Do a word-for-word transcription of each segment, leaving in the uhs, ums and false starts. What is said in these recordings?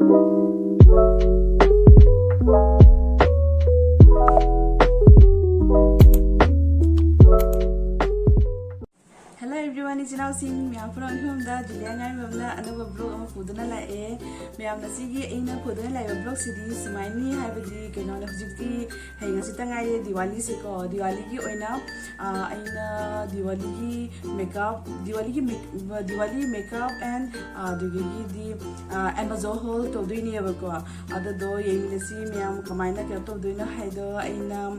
Hello everyone, ꯏꯆꯤꯟ ꯏꯅꯥꯎꯁꯤꯡ ꯃꯌꯥꯝ ꯄꯨꯝꯅꯃꯛ ꯌꯨꯝꯗ ꯖꯨꯂꯤꯌꯥ ꯉꯥꯏꯕꯝꯅ ꯑꯅꯧꯕ vlog ꯑꯃ ꯄꯨꯗꯨꯅ ꯂꯥꯛꯑꯦ꯫ ꯃꯌꯥꯝ, ꯉꯁꯤꯒꯤ ꯑꯩꯅ ꯄꯨꯗꯨꯅ ꯂꯥꯛꯏꯕ vlogꯁꯤꯗꯤ ꯁꯨꯃꯥꯏꯅꯤ, ꯍꯥꯏꯕꯗꯤ ꯀꯩꯅꯣꯅꯦ, ꯍꯧꯖꯤꯛꯇꯤ ꯍꯌꯦꯡ ꯍꯪꯆꯤꯠꯇ ꯉꯥꯏꯔꯦ ꯗꯤꯋꯥꯂꯤꯁꯦꯀꯣ꯫ ꯗꯤꯋꯥꯂꯤꯒꯤ ꯑꯣꯏꯅ, ꯑ, ꯑꯩꯅ ꯗꯤꯋꯥꯂꯤꯒꯤ makeup, ꯗꯤꯋꯥꯂꯤꯒꯤ make-, ꯗꯤꯋꯥꯂꯤ makeup and, ꯑ, ꯑꯗꯨꯗꯒꯤꯗꯤ, ꯑ, Amazon haul ꯇꯧꯗꯣꯏꯅꯦꯕꯀꯣ꯫ ꯑꯗꯨꯗꯣ ꯌꯦꯡꯃꯤꯟꯅꯁꯤ ꯃꯌꯥꯝ, ꯀꯃꯥꯏꯅ ꯀꯩꯅꯣ ꯇꯧꯗꯣꯏꯅꯣ ꯍꯥꯏꯗꯣ꯫ ꯑꯩꯅ,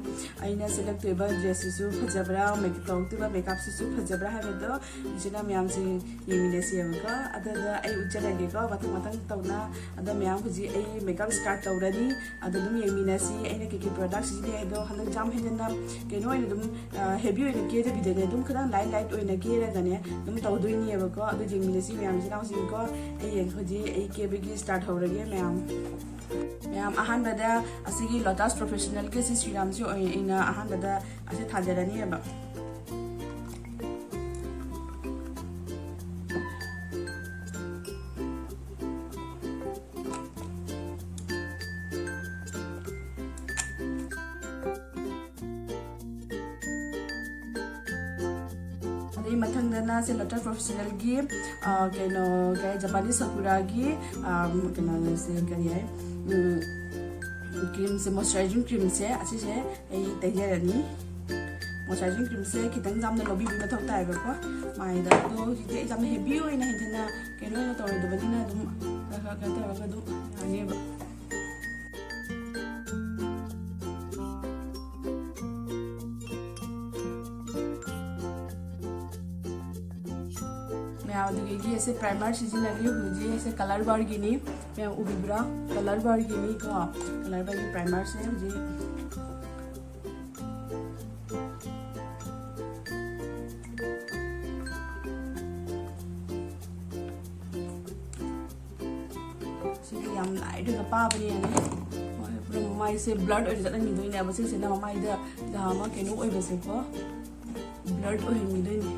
ꯑꯩꯅ ꯁꯦꯠꯂꯛꯇꯣꯏꯕ dressꯁꯤꯁꯨ ꯐꯖꯕ꯭ꯔꯥ, make-, ꯇꯧꯔꯛꯇꯣꯏꯕ makeupꯁꯤꯁꯨ ꯐꯖꯕ꯭ꯔꯥ ꯍꯥꯏꯕꯗꯣ ꯏꯆꯤꯟ ꯏꯅꯥꯎ ꯃꯌꯥꯝꯁꯤꯡ ꯌꯦꯡꯃꯤꯟꯅꯁꯦꯕꯀꯣ꯫ ꯑꯗꯨꯗ ꯑꯩ ꯎꯠꯆꯔꯒꯦꯀꯣ ꯃꯊꯪ ꯃꯊꯪ ꯇꯧꯅ꯫ ꯑꯗꯣ ꯃꯌꯥꯝ, ꯍꯧꯖꯤꯛ ꯑꯩ makeup start ꯇꯧꯔꯅꯤ꯫ ꯑꯗꯣ ꯑꯗꯨꯝ ꯌꯦꯡꯃꯤꯟꯅꯁꯤ꯫ ꯑꯩꯅ ꯀꯩ ꯀꯩ product ꯁꯤꯖꯤꯟꯅꯩ ꯍꯥꯏꯗꯣ ꯍꯟꯗꯛ ꯌꯥꯝ ꯍꯦꯟꯖꯟꯅ ꯀꯩꯅꯣ ꯑꯣꯏꯅ ꯑꯗꯨꯝ, ꯑ, heavy ꯑꯣꯏꯅ ꯀꯦꯗꯕꯤꯗꯅꯦ, ꯑꯗꯨꯝ ꯈꯤꯇꯪ light light ꯑꯣꯏꯅ ꯀꯦꯔꯒꯅꯦ ꯑꯗꯨꯝ ꯇꯧꯗꯣꯏꯅꯦꯕꯀꯣ꯫ ꯑꯗꯨ ꯌꯦꯡꯃꯤꯟꯅꯁꯤ ꯃꯌꯥꯝ ꯏꯆꯤꯟ ꯏꯅꯥꯎꯁꯤꯡꯀꯣ꯫ ꯑꯩ ꯌꯦꯡ-, ꯍꯧꯖꯤꯛ ꯑꯩ ꯀꯦꯕꯒꯤ start ꯍꯧꯔꯒꯦ ꯃꯌꯥꯝ꯫ ꯃꯌꯥꯝ, ꯑꯍꯥꯟꯕꯗ ꯑꯁꯤꯒꯤ Lotus Professionalꯒꯤ ꯁꯤ serumꯁꯤ ꯑꯣꯏꯅ ꯑꯩꯅ ꯑꯍꯥꯟꯕꯗ ꯑꯁꯤ ꯊꯥꯖꯔꯅꯤꯕ꯫ ꯑꯗꯩ ꯃꯊꯪꯗꯅ ꯁꯦ Lotus Professionalꯒꯤ, ꯑ, ꯀꯩꯅꯣ, ꯀꯩ, Japanese Sakuraꯒꯤ, ꯑ, ꯀꯩꯅꯣꯁꯦ, ꯀꯔꯤ ꯍꯥꯏ, ꯎꯝ, creamꯁꯦ, moisturizing creamꯁꯦ, ꯑꯁꯤꯁꯦ ꯑꯩ ꯇꯩꯖꯔꯅꯤ꯫ Moisturizing creamꯁꯦ ꯈꯤꯇꯪ ꯌꯥꯝꯅ ꯂꯧꯕꯤꯕꯒꯤ ꯃꯊꯧ ꯇꯥꯏꯕꯀꯣ ꯃꯥꯏꯗ꯫ ꯑꯗꯣ ꯍꯧꯖꯤꯛꯇꯤ ꯑꯩ ꯌꯥꯝꯅ heavy ꯑꯣꯏꯅ ꯍꯦꯟꯖꯟꯅ ꯀꯩꯅꯣ ꯑꯣꯏꯅ ꯇꯧꯔꯣꯏꯗꯕꯅꯤꯅ ꯑꯗꯨꯝ ꯈꯔ ꯈꯔ ꯈꯔ ꯇꯧꯔꯒ ꯑꯗꯨꯝ ꯌꯥꯅꯦꯕ꯫ ꯃꯌꯥꯝ, ꯑꯗꯨꯗꯒꯤ ꯑꯩꯁꯦ primer ꯁꯤꯖꯤꯟꯅꯔꯤ꯫ ꯍꯧꯖꯤꯛ ꯑꯩꯁꯦ Color Barꯒꯤꯅꯤ꯫ ꯃꯌꯥꯝ ꯎꯕꯤꯕ꯭ꯔꯥ? Color Barꯒꯤꯅꯤ ꯀꯣ꯫ Color Barꯒꯤ primerꯁꯦ ꯍꯧꯖꯤꯛ ꯁꯤꯗꯤ ꯌꯥꯝ ꯂꯥꯏꯠ ꯑꯣꯏꯅ ꯄꯥꯕꯅꯦ, ꯌꯦꯡꯉꯦ꯫ ꯍꯣꯏ, ꯄꯨꯔꯥ ꯃꯃꯥꯏꯁꯦ blur ꯑꯣꯏꯅ ꯆꯠꯍꯟꯈꯤꯗꯣꯏꯅꯦꯕ꯫ ꯁꯤꯁꯤꯅ ꯃꯃꯥꯏꯗ ꯗꯥ ꯑꯃ ꯀꯩꯅꯣ ꯑꯣꯏꯕꯁꯦꯀꯣ, blur ꯑꯣꯏꯍꯟꯈꯤꯗꯣꯏꯅꯦ꯫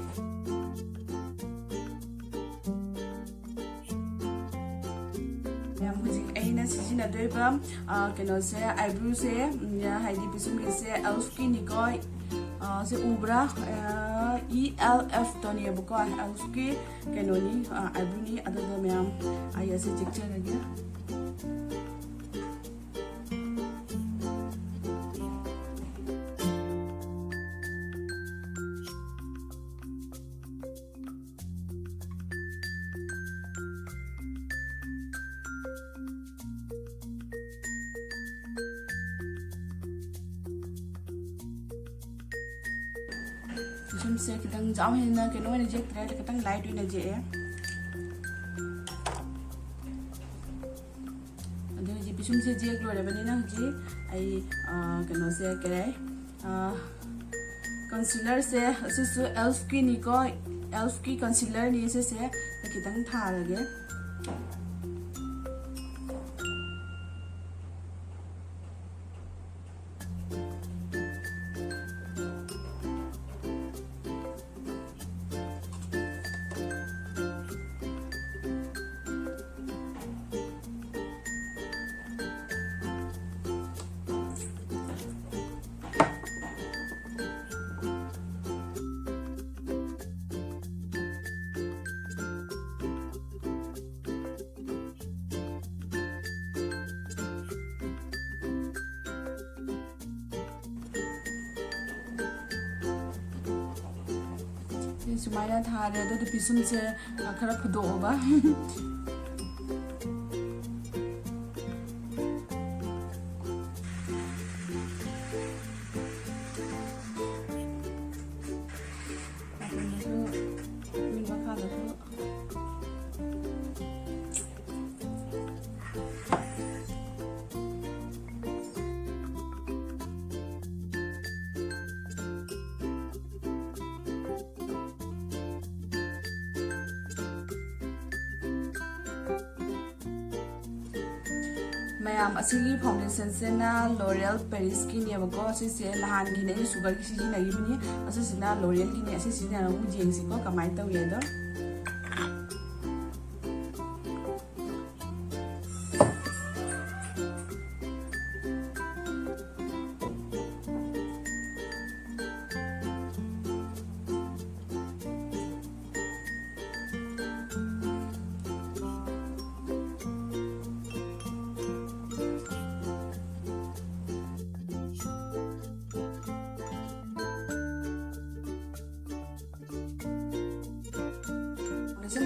ꯃꯌꯥꯝ, ꯍꯧꯖꯤꯛ ꯑꯩꯅ ꯁꯤꯖꯤꯟꯅꯗꯣꯏꯕ, ꯑ, ꯀꯩꯅꯣꯁꯦ, ꯑꯥꯏꯕ꯭ꯔꯨꯁꯦ, ꯎꯝ, ꯍꯥꯏꯗꯤ ꯄꯤꯁꯨꯝꯒꯤꯁꯦ ꯏꯜꯐꯀꯤꯅꯤꯀꯣ꯫ ꯑ, ꯁꯤ ꯎꯕ꯭ꯔꯥ? ꯑ, ꯏ ꯑꯦꯜ ꯑꯦꯐ ꯇꯣꯅꯦꯕꯀꯣ, ꯏꯜꯐꯀꯤ ꯀꯩꯅꯣꯅꯤ, ꯑ, ꯑꯥꯏꯕ꯭ꯔꯨꯅꯤ꯫ ꯑꯗꯨꯒ ꯃꯌꯥꯝ, ꯑꯩ ꯑꯁꯤ ꯆꯤꯛꯆꯔꯒꯦ꯫ ꯄꯤꯁꯨꯝꯁꯦ ꯈꯤꯇꯪ ꯌꯥꯝ ꯍꯦꯟꯅ ꯀꯩꯅꯣ ꯑꯣꯏꯅ ꯌꯦꯛꯇ꯭ꯔꯦ, ꯈꯤꯇꯪ ꯂꯥꯏꯠ ꯑꯣꯏꯅ ꯌꯦꯛꯑꯦ꯫ ꯑꯗꯨ ꯍꯧꯖꯤꯛ ꯄꯤꯁꯨꯝꯁꯦ ꯌꯦꯛ ꯂꯣꯏꯔꯕꯅꯤꯅ ꯍꯧꯖꯤꯛ ꯑꯩ, ꯑ, ꯀꯩꯅꯣꯁꯦ ꯀꯔꯤ ꯍꯥꯏ? ꯑ, ꯀꯟꯁꯤꯂꯔꯁꯦ ꯑꯁꯤꯁꯨ ꯏꯜꯐꯀꯤꯅꯤꯀꯣ, ꯏꯜꯐꯀꯤ ꯀꯟꯁꯤꯂꯔꯅꯤ꯫ ꯁꯤꯁꯦ ꯈꯤꯇꯪ ꯊꯥꯔꯒꯦ꯫ ꯁꯤ ꯁꯨꯃꯥꯏꯅ ꯊꯥꯔꯦ꯫ ꯑꯗꯨꯗꯤ ꯄꯤꯁꯨꯝꯁꯦ, ꯑ, ꯈꯔ ꯐꯨꯗꯣꯛꯑꯣꯕ꯫ ꯅꯥꯀꯟꯗꯁꯨ, ꯃꯤ ꯃꯈꯥꯗꯁꯨ꯫ ꯃꯌꯥꯝ, ꯑꯁꯤꯒꯤ ꯐꯥꯎꯟꯗꯦꯁꯟꯁꯤꯅ ꯂꯣꯔꯦꯜ ꯄꯦꯔꯤꯁꯀꯤꯅꯦꯕꯀꯣ꯫ ꯁꯤꯁꯦ ꯅꯍꯥꯟꯒꯤꯅꯦ, ꯑꯩꯅ ꯁꯨꯒꯔꯒꯤ ꯁꯤꯖꯤꯟꯅꯈꯤꯕꯅꯤ꯫ ꯑꯁꯤꯁꯤꯅ ꯂꯣꯔꯦꯜꯒꯤꯅꯦ꯫ ꯑꯁꯤ ꯁꯤꯖꯤꯟꯅꯔꯒ ꯑꯃꯨꯛ ꯌꯦꯡꯁꯤꯀꯣ ꯀꯃꯥꯏꯅ ꯇꯧꯒꯦꯗꯣ꯫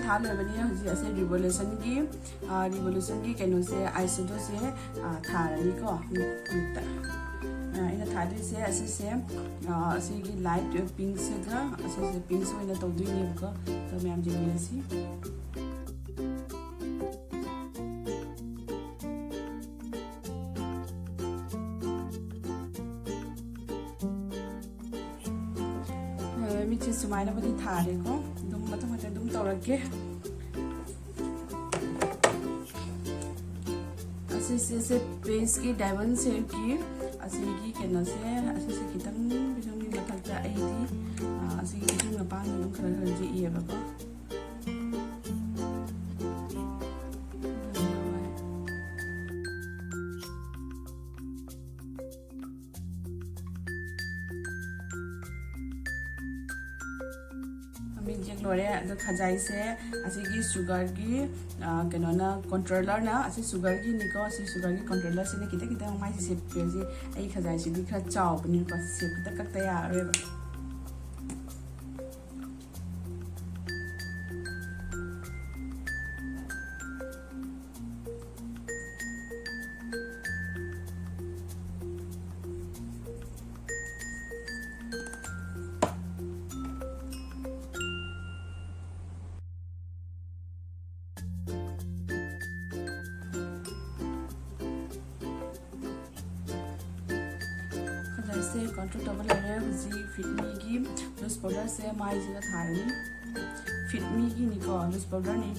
ꯊꯥ ꯂꯣꯏꯔꯕꯅꯤ꯫ ꯍꯧꯖꯤꯛ ꯑꯁꯦ Revolutionꯒꯤ, ꯑ, Revolutionꯒꯤ ꯀꯩꯅꯣꯁꯦ, eyeshadowꯁꯦ, ꯑ, ꯊꯥꯔꯅꯤꯀꯣ꯫ ꯃꯤꯠꯇ, ꯑ, ꯑꯩꯅ ꯊꯥꯗꯣꯏꯁꯦ ꯑꯁꯤꯁꯦ, ꯑ, ꯑꯁꯤꯒꯤ light pinkꯁꯤꯒ ꯑꯁꯤꯁꯦ, pinkꯁꯦ ꯑꯣꯏꯅ ꯇꯧꯗꯣꯏꯅꯦꯕꯀꯣ꯫ ꯑꯗꯣ ꯃꯌꯥꯝ ꯌꯦꯡꯃꯤꯟꯅꯁꯤ꯫ ꯑ, ꯃꯤꯠꯁꯦ ꯁꯨꯃꯥꯏꯅꯕꯨꯗꯤ ꯊꯥꯔꯦꯀꯣ꯫ ꯑꯗꯨꯝ ꯃꯊꯪ ꯃꯊꯪ ꯑꯗꯨꯝ ꯇꯧꯔꯛꯀꯦ꯫ ꯑꯁꯤꯁꯦ, ꯁꯦ Pageꯀꯤ diamond shapeꯀꯤ ꯑꯁꯤꯒꯤ ꯀꯩꯅꯣꯁꯦ, ꯑꯁꯤꯁꯦ ꯈꯤꯇꯪ, ꯈꯤꯇꯪꯒꯤ ꯃꯊꯛꯇ ꯑꯩꯗꯤ, ꯑ, ꯑꯁꯤꯒꯤ ꯈꯤꯇꯪ ꯃꯄꯥꯟꯗ ꯑꯗꯨꯝ ꯈꯔ ꯈꯔ ꯌꯦꯛꯑꯦꯕꯀꯣ꯫ ꯃꯤꯠ ꯌꯦꯛ ꯂꯣꯏꯔꯦ꯫ ꯑꯗꯣ ꯈꯖꯥꯏꯁꯦ ꯑꯁꯤꯒꯤ sugarꯒꯤ, ꯑ, ꯀꯩꯅꯣꯅ, contourerꯅ, ꯑꯁꯤ sugarꯒꯤꯅꯤꯀꯣ, ꯑꯁꯤ sugarꯒꯤ contourerꯁꯤꯅ ꯈꯤꯇꯪ ꯈꯤꯇꯪ ꯃꯥꯏꯁꯦ shape ꯄꯤꯔꯁꯤ꯫ ꯑꯩ ꯈꯖꯥꯏꯁꯤꯗꯤ ꯈꯔ ꯆꯥꯎꯕꯅꯤꯅꯀꯣ, shape ꯈꯤꯇꯪ ꯀꯛꯇ ꯌꯥꯔꯔꯣꯏꯕ꯫ ꯈꯖꯥꯏꯁꯦ contour ꯇꯧꯕ ꯂꯣꯏꯔꯦ꯫ ꯍꯧꯖꯤꯛ Fit Meꯒꯤ loose powderꯁꯦ ꯃꯥꯏꯁꯤꯗ ꯊꯥꯔꯅꯤ꯫ Fit Meꯒꯤꯅꯤꯀꯣ, loose powderꯅꯤ꯫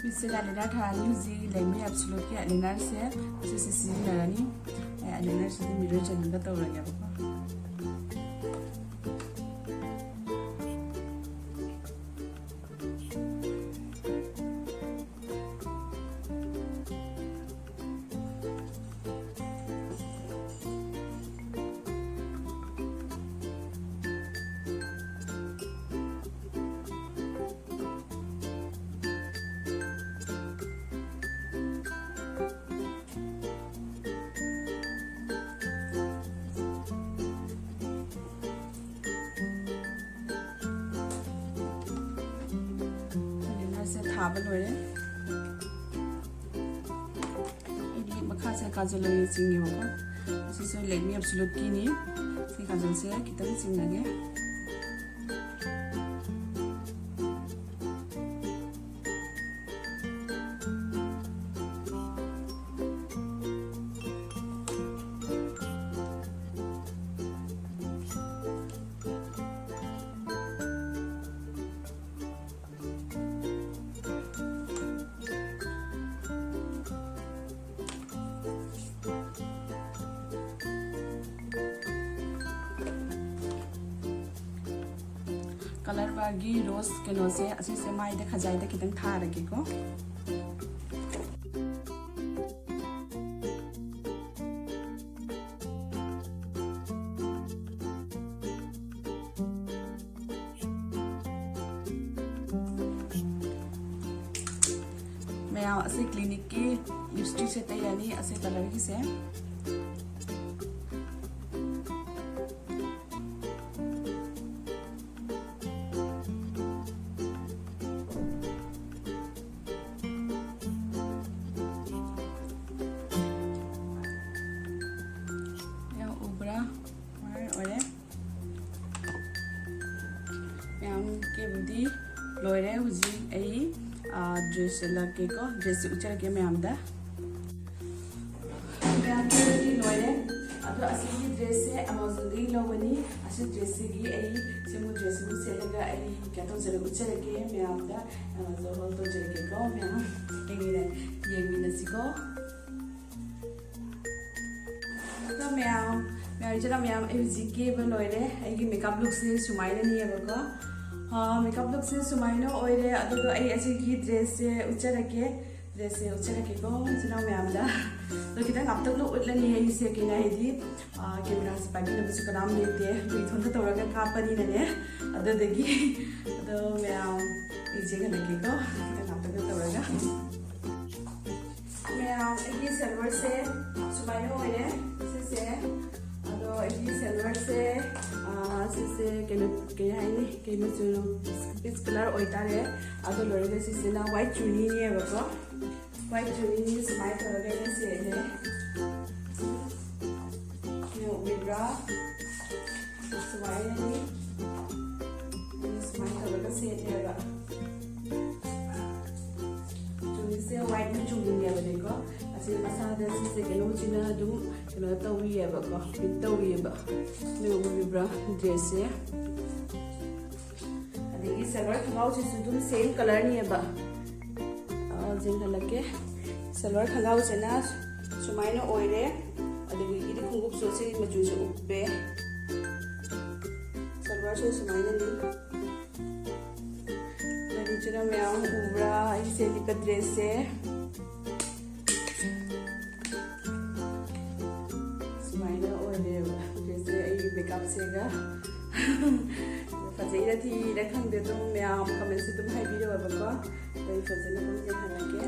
ꯃꯤꯠꯁꯤꯗ eyeliner ꯊꯥꯔꯅꯤ꯫ ꯍꯧꯖꯤꯛ Lakme Absoluteꯀꯤ eyelinerꯁꯦ ꯁꯤꯁꯦ ꯁꯤꯖꯤꯟꯅꯔꯅꯤ꯫ ꯑꯩ eyelinerꯁꯤꯗꯤ mirror ꯆꯦꯟꯕꯒ ꯇꯧꯔꯒꯦꯕꯀꯣ꯫ ꯊꯥꯕ ꯂꯣꯏꯔꯦ꯫ ꯑꯩꯗꯤ ꯃꯈꯥꯁꯦ ꯀꯥꯖꯜ ꯑꯣꯏꯅ ꯆꯤꯡꯉꯦꯕꯀꯣ꯫ ꯑꯁꯤꯁꯨ Lakme Absoluteꯀꯤꯅꯤ꯫ ꯁꯤ ꯀꯥꯖꯜꯁꯦ ꯈꯤꯇꯪ ꯆꯤꯡꯉꯒꯦ꯫ Color Barꯒꯤ rose ꯀꯩꯅꯣꯁꯦ, ꯑꯁꯤꯁꯦ ꯃꯥꯏꯗ ꯈꯖꯥꯏꯗ ꯈꯤꯇꯪ ꯊꯥꯔꯒꯦꯀꯣ꯫ ꯃꯌꯥꯝ, ꯑꯁꯤ Cliniqueꯀꯤ lipstickꯁꯦ ꯇꯩꯔꯅꯤ, ꯑꯁꯤ colorꯒꯤꯁꯦ꯫ ꯃꯌꯥꯝ ꯎꯕ꯭ꯔꯥ? ꯁꯨꯃꯥꯏꯅ ꯑꯣꯏꯔꯦ꯫ ꯃꯌꯥꯝ ꯀꯦꯕꯨꯗꯤ ꯂꯣꯏꯔꯦ꯫ ꯍꯧꯖꯤꯛ ꯑꯩ, ꯑ, dress ꯁꯦꯠꯂꯛꯀꯦꯀꯣ, dressꯁꯦ ꯎꯠꯆꯔꯛꯀꯦ ꯃꯌꯥꯝꯗ꯫ ꯃꯌꯥꯝ ꯀꯦꯕꯨꯗꯤ ꯂꯣꯏꯔꯦ꯫ ꯑꯗꯣ ꯑꯁꯤꯒꯤ dressꯁꯦ Amazonꯗꯒꯤ ꯂꯧꯕꯅꯤ꯫ ꯑꯁꯤ dressꯁꯤꯒꯤ ꯑꯩ ꯁꯤꯃꯨ dressꯁꯤꯃꯨ ꯁꯦꯠꯂꯒ ꯑꯩ ꯀꯩꯅꯣ ꯇꯧꯖꯔꯒ ꯎꯠꯆꯔꯛꯀꯦ ꯃꯌꯥꯝꯗ꯫ Amazon haul ꯇꯧꯖꯔꯛꯀꯦꯀꯣ ꯃꯌꯥꯝ꯫ ꯌꯦꯡꯃꯤꯟꯅ-, ꯌꯦꯡꯃꯤꯟꯅꯁꯤꯀꯣ꯫ ꯑꯗꯣ ꯃꯌꯥꯝ, ꯃꯌꯥꯝ, ꯏꯆꯤꯟ ꯏꯅꯥꯎ ꯃꯌꯥꯝ, ꯑꯩ ꯍꯧꯖꯤꯛ ꯀꯦꯕ ꯂꯣꯏꯔꯦ꯫ ꯑꯩꯒꯤ makeup lookꯁꯦ ꯁꯨꯃꯥꯏꯅꯅꯦꯕꯀꯣ꯫ ꯑꯥ, makeup lookꯁꯦ ꯁꯨꯃꯥꯏꯅ ꯑꯣꯏꯔꯦ꯫ ꯑꯗꯨꯒ ꯑꯩ ꯑꯁꯤꯒꯤ dressꯁꯦ ꯎꯠꯆꯔꯛꯀꯦ꯫ Dressꯁꯦ ꯎꯠꯆꯔꯛꯀꯦꯀꯣ, ꯏꯆꯤꯟ ꯏꯅꯥꯎ ꯃꯌꯥꯝꯗ꯫ ꯑꯗꯣ ꯈꯤꯇꯪ ꯉꯥꯛꯇꯪꯗ ꯎꯠꯂꯅꯤ ꯑꯩꯁꯦ, ꯀꯩꯅꯣ ꯍꯥꯏꯗꯤ, ꯑꯥ, cameraꯁꯦ ꯄꯥꯏꯕꯤꯅꯕꯁꯨ ꯀꯅꯥꯝ ꯂꯩꯇꯦ꯫ ꯑꯗꯨ ꯏꯊꯣꯟꯇ ꯇꯧꯔꯒ ꯀꯥꯞꯄꯅꯤꯅꯅꯦ꯫ ꯑꯗꯨꯗꯒꯤ, ꯑꯗꯣ ꯃꯌꯥꯝ, ꯑꯩ ꯆꯦꯟꯍꯜꯂꯛꯀꯦꯀꯣ, ꯈꯤꯇꯪ ꯉꯥꯛꯇꯪꯗ ꯇꯧꯔꯒ꯫ ꯃꯌꯥꯝ, ꯑꯩꯒꯤ silverꯁꯦ ꯁꯨꯃꯥꯏꯅ ꯑꯣꯏꯔꯦ꯫ ꯁꯤꯁꯦ, ꯑꯗꯣ ꯑꯗꯣ ꯑꯩꯒꯤ ꯁꯦꯂꯣꯔꯁꯦ, ꯑꯥ, ꯁꯤꯁꯦ ꯀꯩꯅꯣ, ꯀꯩ ꯍꯥꯏꯅꯤ, ꯀꯩ ꯃꯆꯨꯅꯣ? Pitch colour ꯑꯣꯏꯇꯥꯔꯦ꯫ ꯑꯗꯣ ꯂꯣꯏꯔꯒ ꯁꯤꯁꯤꯅ ꯋꯥꯏꯠ ꯆꯨꯅꯤꯅꯦꯕꯀꯣ꯫ ꯋꯥꯏꯠ ꯆꯨꯅꯤꯅꯤ, ꯁꯨꯃꯥꯏꯅ ꯇꯧꯔꯒ ꯑꯩꯅ ꯁꯦꯠꯂꯦ꯫ ꯁꯤꯅ ꯎꯕꯤꯕ꯭ꯔꯥ? ꯁꯨꯃꯥꯏꯅꯅꯤ꯫ ꯑꯩꯅ ꯁꯨꯃꯥꯏꯅ ꯇꯧꯔꯒ ꯁꯦꯠꯂꯦꯕ꯫ ꯆꯨꯅꯤꯁꯦ ꯋꯥꯏꯠ ꯃꯆꯨꯒꯤꯅꯦꯕꯅꯦꯀꯣ꯫ ꯑꯁꯤ ꯃꯁꯥꯗ ꯁꯤꯁꯦ ꯀꯩꯅꯣꯁꯤꯅ ꯑꯗꯨꯝ ꯀꯩꯅꯣ ꯇꯧꯔꯤꯑꯕꯀꯣ, ꯄꯤꯡ ꯇꯧꯔꯤꯑꯕ꯫ ꯅꯣꯏ ꯎꯕꯤꯕ꯭ꯔꯥ ꯗ꯭ꯔꯦꯁꯁꯦ? ꯑꯗꯒꯤ ꯁꯜꯋꯥꯔ ꯈꯣꯡꯒ꯭ꯔꯥꯎꯁꯤꯁꯨ ꯑꯗꯨꯝ ꯁꯦꯝ ꯀꯂꯔꯅꯤꯑꯕ꯫ ꯑ, ꯌꯦꯡꯍꯜꯂꯛꯀꯦ꯫ ꯁꯜꯋꯥꯔ ꯈꯣꯡꯒ꯭ꯔꯥꯎꯁꯤꯅ ꯁꯨꯃꯥꯏꯅ ꯑꯣꯏꯔꯦ꯫ ꯑꯗꯒꯤꯗꯤ ꯈꯣꯡꯎꯞꯁꯨ ꯑꯁꯤ ꯃꯆꯨꯁꯨ ꯎꯞꯄꯦ꯫ ꯁꯜꯋꯥꯔꯁꯨ ꯁꯨꯃꯥꯏꯅꯅꯤ꯫ ꯃꯅꯤꯆꯨꯔ ꯃꯌꯥꯝ ꯎꯕ꯭ꯔꯥ? ꯑꯩ ꯁꯦꯠꯂꯤꯕ ꯗ꯭ꯔꯦꯁꯁꯦ ꯁꯨꯃꯥꯏꯅ ꯑꯣꯏꯔꯦꯕ꯫ ꯗ꯭ꯔꯦꯁꯁꯦ ꯑꯩ ꯃꯦꯀꯞꯁꯦꯒ ꯐꯖꯩꯔ ꯊꯤꯔ ꯈꯪꯗꯦ, ꯑꯗꯨꯝ ꯃꯌꯥꯝ ꯀꯃꯦꯟꯁꯦ ꯑꯗꯨꯝ ꯍꯥꯏꯕꯤꯔꯛꯑꯣꯕꯀꯣ꯫ ꯑꯗꯣ ꯑꯩ ꯐꯖꯅ ꯑꯗꯨꯝ ꯌꯦꯡꯍꯜꯂꯛꯀꯦ꯫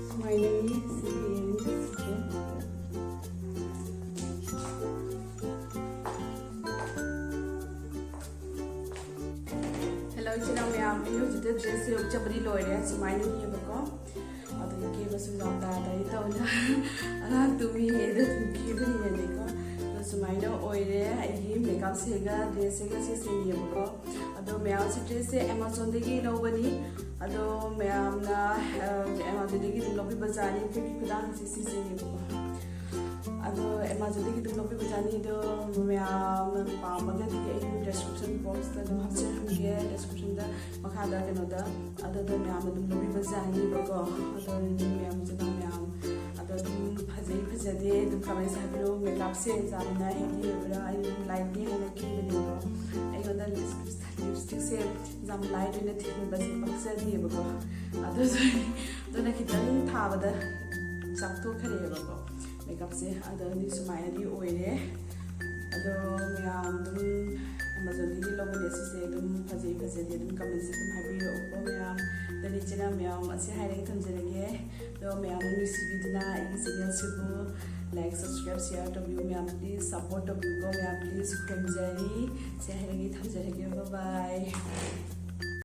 ꯁꯨꯃꯥꯏꯅꯅꯤ ꯁꯤꯒꯤ ꯌꯦꯡꯉꯤꯁꯦ꯫ ꯍꯦꯜꯂꯣ ꯏꯆꯤꯟ ꯏꯅꯥꯎ ꯃꯌꯥꯝ, ꯑꯩ ꯍꯧꯖꯤꯛꯇ ꯗ꯭ꯔꯦꯁꯁꯦ ꯎꯞꯆꯕꯗꯤ ꯂꯣꯏꯔꯦ꯫ ꯁꯨꯃꯥꯏꯅꯅꯤꯕꯀꯣ꯫ ꯑꯗꯨꯒꯤ ꯀꯦꯕꯁꯨ ꯌꯥꯝ ꯇꯥꯗꯥꯏ ꯇꯧꯅ ꯑꯉꯥꯡ ꯇꯨꯝꯃꯤꯉꯩꯗ ꯑꯗꯨꯝ ꯀꯦꯕꯅꯤꯅꯅꯦꯀꯣ꯫ ꯑꯗꯣ ꯁꯨꯃꯥꯏꯅ ꯑꯣꯏꯔꯦ ꯑꯩꯒꯤ ꯃꯦꯀꯞꯁꯦꯒ ꯗ꯭ꯔꯦꯁꯁꯦꯒ ꯁꯤ ꯁꯦꯝꯃꯤꯑꯕꯀꯣ꯫ ꯑꯗꯣ ꯃꯌꯥꯝꯁꯤ ꯗ꯭ꯔꯦꯁꯁꯦ ꯑꯦꯃꯥꯖꯣꯟꯗꯒꯤ ꯂꯧꯕꯅꯤ꯫ ꯑꯗꯣ ꯃꯌꯥꯝꯅ, ꯑ, ꯑꯦꯃꯥꯖꯣꯟꯗꯒꯤ ꯑꯗꯨꯝ ꯂꯧꯕꯤꯕ ꯌꯥꯅꯤ꯫ ꯐ꯭ꯂꯤꯞꯀꯤ ꯈꯨꯊꯥꯡꯁꯦ ꯁꯤ ꯁꯦꯝꯃꯦꯕꯀꯣ꯫ ꯑꯗꯣ ꯑꯦꯃꯥꯖꯣꯟꯗꯒꯤ ꯑꯗꯨꯝ ꯂꯧꯕꯤꯕ ꯌꯥꯅꯤ꯫ ꯑꯗꯣ ꯃꯌꯥꯝꯅ ꯄꯥꯝꯃꯒꯗꯤ ꯑꯩ ꯗꯤꯁꯀ꯭ꯔꯤꯞꯁꯟ ꯕꯣꯛꯁꯇ ꯑꯗꯨꯝ ꯍꯥꯞꯆꯔꯝꯒꯦ꯫ ꯗꯤꯁꯀ꯭ꯔꯤꯞꯁꯟꯗ ꯃꯈꯥꯗ ꯀꯩꯅꯣꯗ ꯑꯗꯨꯗ ꯃꯌꯥꯝ ꯑꯗꯨꯝ ꯂꯧꯕꯤꯕ ꯌꯥꯅꯤꯕꯀꯣ꯫ ꯑꯗꯣ ꯃꯤ ꯃꯌꯥꯝꯁꯤꯅ ꯃꯌꯥꯝ ꯑꯗꯣ ꯑꯗꯨꯝ ꯐꯖꯩ ꯐꯖꯗꯦ ꯑꯗꯨꯝ ꯀꯃꯦꯟꯁ ꯍꯥꯏꯕꯤꯔꯛꯑꯣ꯫ ꯃꯦꯀꯞꯁꯦ ꯌꯥꯝꯅ ꯍꯦꯚꯤ ꯑꯣꯏꯕ꯭ꯔꯥ? ꯑꯩ ꯑꯗꯨꯝ ꯂꯥꯏꯠꯂꯤ ꯍꯥꯏꯅ ꯀꯦꯕꯅꯦꯕꯀꯣ꯫ ꯑꯩꯉꯣꯟꯗ ꯂꯤꯞꯁꯇꯤꯛꯁꯦ ꯌꯥꯝ ꯂꯥꯏꯠ ꯑꯣꯏꯅ ꯊꯤꯟꯕꯁꯦ ꯄꯛꯆꯗꯦꯕꯀꯣ꯫ ꯑꯗꯨꯁꯨ ꯑꯗꯨꯅ ꯈꯤꯇꯪ ꯊꯥꯕꯗ ꯆꯥꯛꯊꯣꯛꯈ꯭ꯔꯦꯕꯀꯣ ꯃꯦꯀꯞꯁꯦ꯫ ꯑꯗꯣ ꯑꯩꯗꯤ ꯁꯨꯃꯥꯏꯅꯗꯤ ꯑꯣꯏꯔꯦ꯫ ꯑꯗꯣ ꯃꯌꯥꯝ ꯑꯗꯨꯝ ꯑꯦꯃꯥꯖꯣꯟꯗꯒꯤ ꯂꯧꯕꯅꯦ꯫ ꯁꯤꯁꯦ ꯑꯗꯨꯝ ꯐꯖꯩ ꯐꯖꯗꯦ ꯑꯗꯨꯝ ꯀꯃꯦꯟꯁꯦ ꯑꯗꯨꯝ ꯍꯥꯏꯕꯤꯔꯛꯎꯀꯣ ꯃꯌꯥꯝ꯫ ꯑꯗꯨꯗꯤ ꯏꯆꯤꯟ ꯏꯅꯥꯎ ꯃꯌꯥꯝ, ꯑꯁꯤ ꯍꯥꯏꯔꯒ ꯊꯝꯖꯔꯒꯦ꯫ ꯑꯗꯣ ꯃꯌꯥꯝꯅ ꯅꯨꯡꯁꯤꯕꯤꯗꯨꯅ ꯑꯩꯒꯤ ꯆꯦꯅꯦꯜꯁꯤꯕꯨ like, subscribe, share ꯇꯧꯕꯤꯌꯨ ꯃꯌꯥꯝ, please support ꯇꯧꯕꯤꯌꯨꯀꯣ ꯃꯌꯥꯝ, please ꯈꯨꯔꯨꯝꯖꯔꯤ꯫ ꯁꯤ ꯍꯥꯏꯔꯒ ꯊꯝꯖꯔꯒꯦ, bye bye꯫